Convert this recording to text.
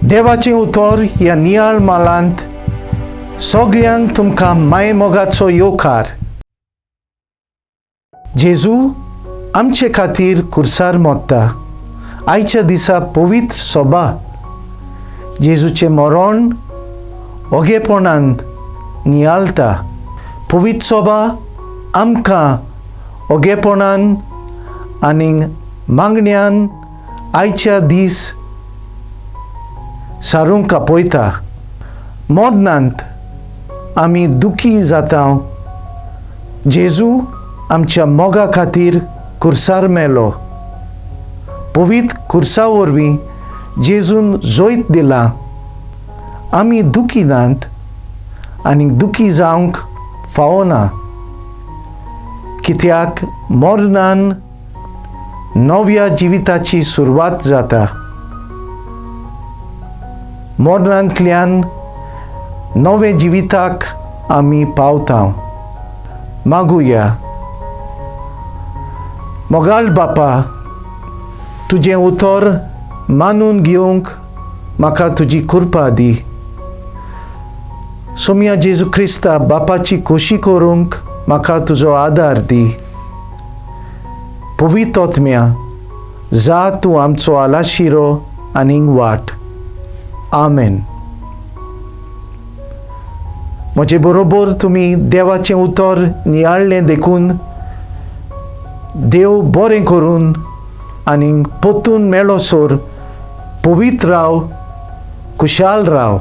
देवाचें उतर ह्या नियाळ मालांत सगल्यांक तुमकां मायेमोगाचो येवकार. जेजू आमचे खातीर कुर्सार मोत्ता. आयच्या दिसा पवित्र सोबा जेजूचें मरण ओगेपणांत नियाळता. पवित्र सोबा आमकां ओगेपणान आनी मागण्यान आयच्या दीस सारूंक आपयता. मरणांत आमी दुखी जाता. जेजू आमच्या मोगा खातीर कुर्सार मेलो. पवित्र कुर्सा वरवीं जेजून जैत दिलां. आमी दुखी नात आनी दुखी जावंक फावना, कित्याक मरणान नव्या जिविताची सुरवात जाता. मरणांतल्यान नवे जिविताक आमी पावता. मागुया. मोगाळ बापा, तुजें उतर मानून घेवंक म्हाका तुजी कृपा दी. सोमया जेजू क्रिस्ता बापाची खोशी करूंक म्हाका तुजो आदार दी. पवित्र आत्म्या, जा तूं आमचो आलाशिरो आनीक वाट. आमेन. म्हजे बरोबर तुमी देवाचें उतर नियाळ्ळें देखून देव बरें करून आनी परतून मेळोसर पवित्र राव, खुशाल राव.